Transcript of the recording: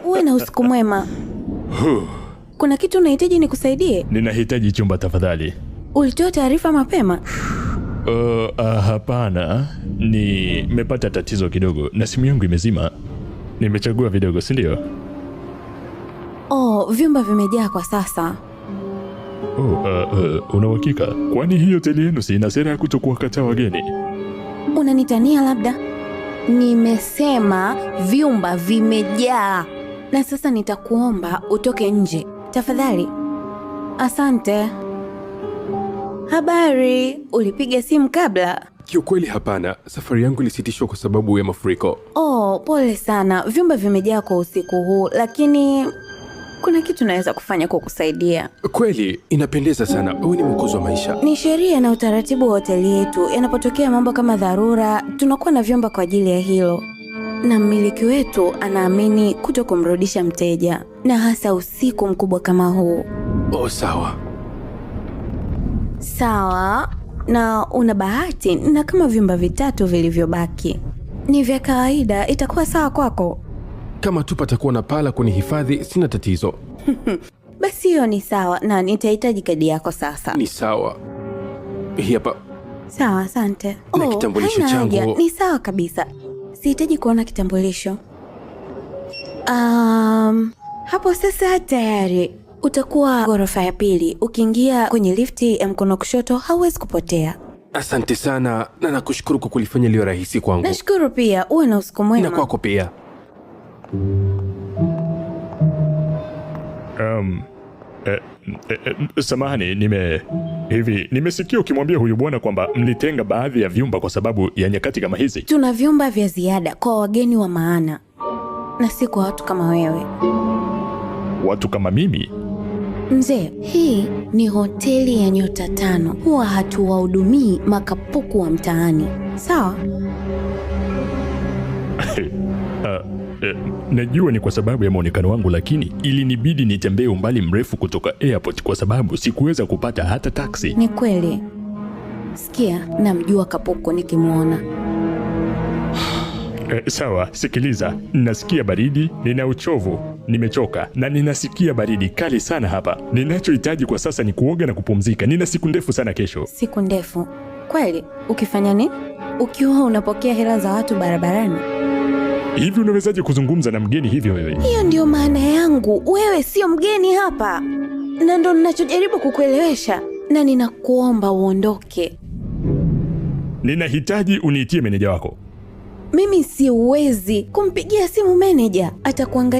Uwe na usiku mwema. Kuna kitu unahitaji nikusaidie? Ninahitaji chumba tafadhali. Ulitoa taarifa mapema? Hapana, nimepata tatizo kidogo na simu yangu imezima. Nimechagua vidogo, si ndio? Oh, vyumba vimejaa kwa sasa. Oh, una uhakika? Kwani hii hoteli yenu si ina sera ya kutokuwakataa wageni? Unanitania labda? Nimesema vyumba vimejaa, na sasa nitakuomba utoke nje tafadhali. Asante. Habari, ulipiga simu kabla? Kiukweli hapana, safari yangu ilisitishwa kwa sababu ya mafuriko. Oh, pole sana, vyumba vimejaa kwa usiku huu, lakini kuna kitu naweza kufanya kwa kusaidia. Kweli inapendeza sana, wewe ni mwokozi wa maisha. Ni sheria na utaratibu wa hoteli yetu. Yanapotokea mambo kama dharura, tunakuwa na vyumba kwa ajili ya hilo, na mmiliki wetu anaamini kuto kumrudisha mteja, na hasa usiku mkubwa kama huu. Oh, sawa. Sawa, na una bahati na kama vyumba vitatu vilivyobaki ni vya kawaida, itakuwa sawa kwako. Kama tu patakuwa na paa la kunihifadhi, sina tatizo. Basi hiyo ni sawa, na nitahitaji kadi yako sasa. Ni sawa. Hii hapa. Sawa, asante. Na kitambulisho haina changu. haja. Ni sawa kabisa, sihitaji kuona kitambulisho. Hapo sasa tayari utakuwa ghorofa ya pili. Ukiingia kwenye lifti ya mkono kushoto, hauwezi kupotea. Asante sana na nakushukuru kwa kulifanya liwe rahisi kwangu. Nashukuru pia, uwe na usiku mwema. Na kwako pia. Um, eh, samahani, nimesikia ukimwambia huyu bwana kwamba mlitenga baadhi ya vyumba kwa sababu ya nyakati kama hizi. Tuna vyumba vya ziada kwa wageni wa maana na si kwa watu kama wewe. Watu kama mimi? Mzee, hii ni hoteli ya nyota 5. Huwa hatuwahudumii makapuku wa mtaani, sawa? Najua ni kwa sababu ya muonekano wangu, lakini ilinibidi nitembee umbali mrefu kutoka airport kwa sababu sikuweza kupata hata taksi. Ni kweli. Sikia, namjua kapuku nikimwona. Sawa, sikiliza, nasikia baridi, nina uchovu, nimechoka na ninasikia baridi kali sana hapa. Ninachohitaji kwa sasa ni kuoga na kupumzika. Nina siku ndefu sana kesho. Siku ndefu kweli? Ukifanya nini? Ukiwa unapokea hela za watu barabarani? Hivi unawezaje kuzungumza na mgeni hivyo wewe? Hiyo ndio maana yangu, wewe sio mgeni hapa, na ndo ninachojaribu kukuelewesha, na ninakuomba uondoke. Ninahitaji uniitie meneja wako. Mimi siwezi kumpigia simu meneja, atakuangalia.